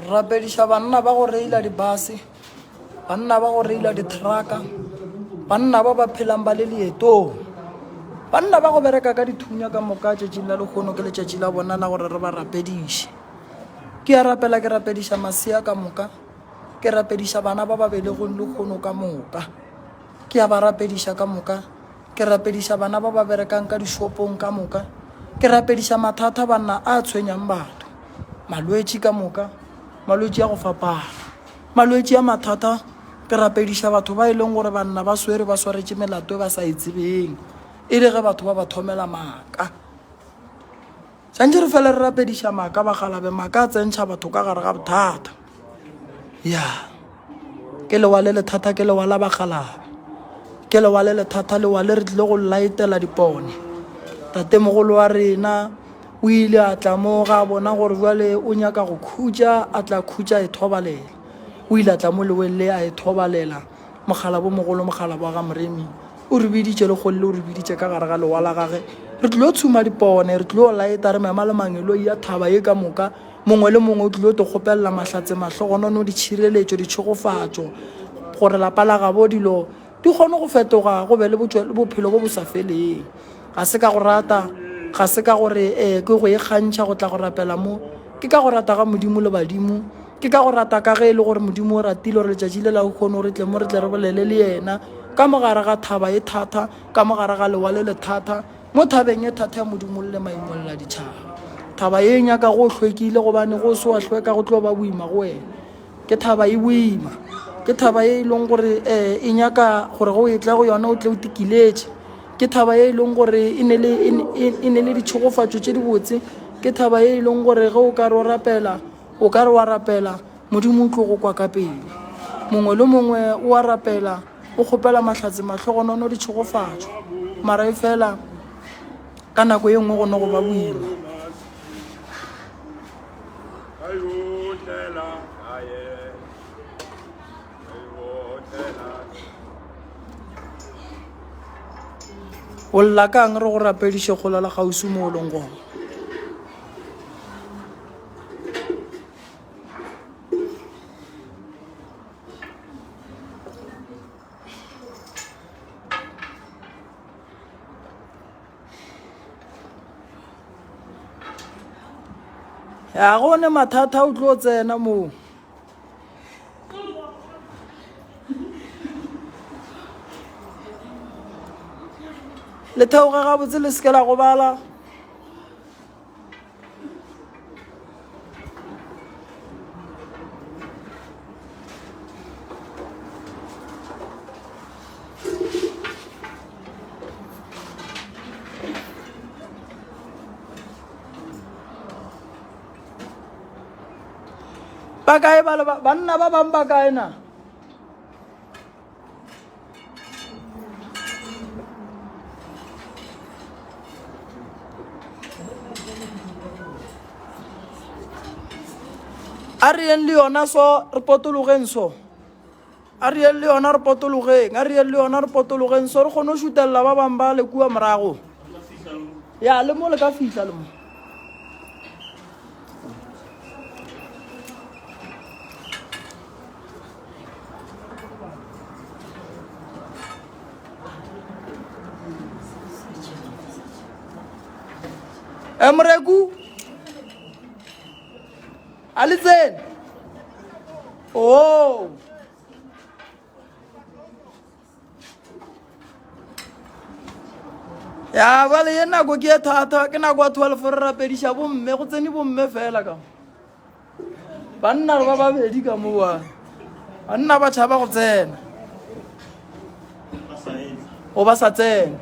Rapediša banna ba go reila dibase, banna ba go reila dithraka, banna ba ba phelang ba le leetong, banna ba go bereka ka dithunya ka moka tšatšing la lehono ke letšatši la bona la gore re ba rapediše. Ke a rapela ke rapediša masea ka moka, ke rapediša bana ba ba belegweng lehono ka moka. Ke a ba rapediša ka moka. Ke rapediša bana ba ba berekang ka dishopong ka moka. Ke rapediša mathata banna a tshwenyang batho. Malwetši ka moka, malwetši a go fapana. Malwetši a mathata, ke rapediša batho ba e leng gore banna ba swere ba swaretše melato e ba sa e tsebeng. E le ge batho ba ba thomela maaka. Santše re fele re rapediša maaka bagalabe, maaka a tsentšha batho ka gare ga bothata. Ya. Ke lewa le lethata ke lewa la bagalabe. Ke lewa le lethata lewa le re tlile go laetela dipone. Tatemogolo wa rena o ile a tla mo ga a bona gore jwale o nyaka go khutša a tla khutša e thobalela. O ile a tla mo leweng le a e thobalela. Mokgalabo mogolo mokgalabo wa ga Moremi o re biditše lekgole le o re biditše ka gare ga lewa la gage. Re tlilo tshuma dipone, re tlilo laeta re mema le mangeloi a thaba ye ka moka. Mongwe le mongwe o tlilo te kgopelela mahlatse, mahlogonono, ditšhireletšo, ditšhegofatšo gore lapa la gabo dilo di kgone go fetoga go be le bophelo bo bo sa feleng. Ga se ka go rata, ga se ka gore eh, ke go ikgantšha go tla go rapela mo. Ke ka go rata ga Modimo le badimo. Ke ka go rata ka ge e le gore Modimo o ratile gore letšatši le la kgono re tle mo re tle re bolele le yena ka mo gare ga thaba e thata, ka mo gare ga lewa le le thata, mo thabeng e thata ya Modimo le maimolla ditšhaba. Thaba ye e nyaka go hlwekile gobane go se wa hlweka go tlo ba boima go wena. Ke thaba e boima. Ke thaba ye e leng gore um e nyaka gore ge o etla go yona o tle o tikiletše. Ke thaba ye e leng gore e ne le e ne le ditšhegofatšo tše dibotse. Ke thaba ye e leng gore ge o ka re o rapela, o ka re wa rapela, Modimo o tlo go kwa ka pele. Mongwe le mongwe o a rapela, o kgopela mahlatse, mahlogonono, ditšhegofatšo. Mara e fela ka nako ye nngwe go no go ba boima. O lla kang re go rapediše kgola la kgauswi mo o leng gona? Ya go ne mathata o tlo tsena moo. Le theoge gabotse le seke la gobala. Ba kae ba banna ba bang ba kae na? A re yeng le yona so re potologeng so. A re yeng le yona re potologeng, a re yeng le yona re potologeng so re kgone go šutelela ba bang ba le kua morago. Ya le mo le ka fihla le mo. E moreku a le tsene oh ya bale ye nako ke e thata ke nako ya 12 re rapediša bomme go tsene bomme fela ka Banna re ba babedi ka moa. Banna ba tšhaba go tsena. O ba sa tsena.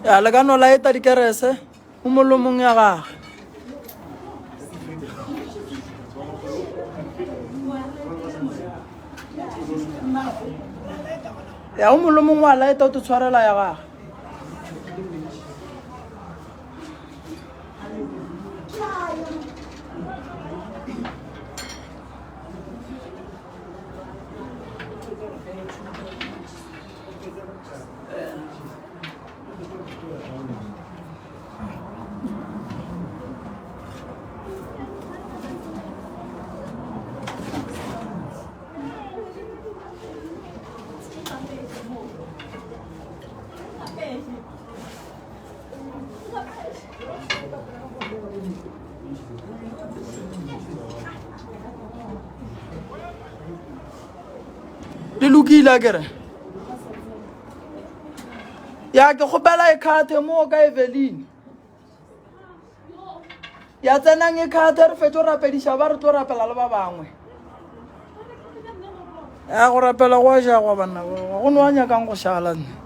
Ya le ka no laeta dikerese mo molomong ya gage. Ya o molomong wa laeta o te tshwarela ya gage. Di lokile akere? Ya ke kgopela e kgathe mo ka Eveline. Ya tsenang e kgathe re fetše go rapediša ba re tlo rapela le ba bangwe. Ya go rapela go a jagwa banna ba go no a nyakang go šala nne.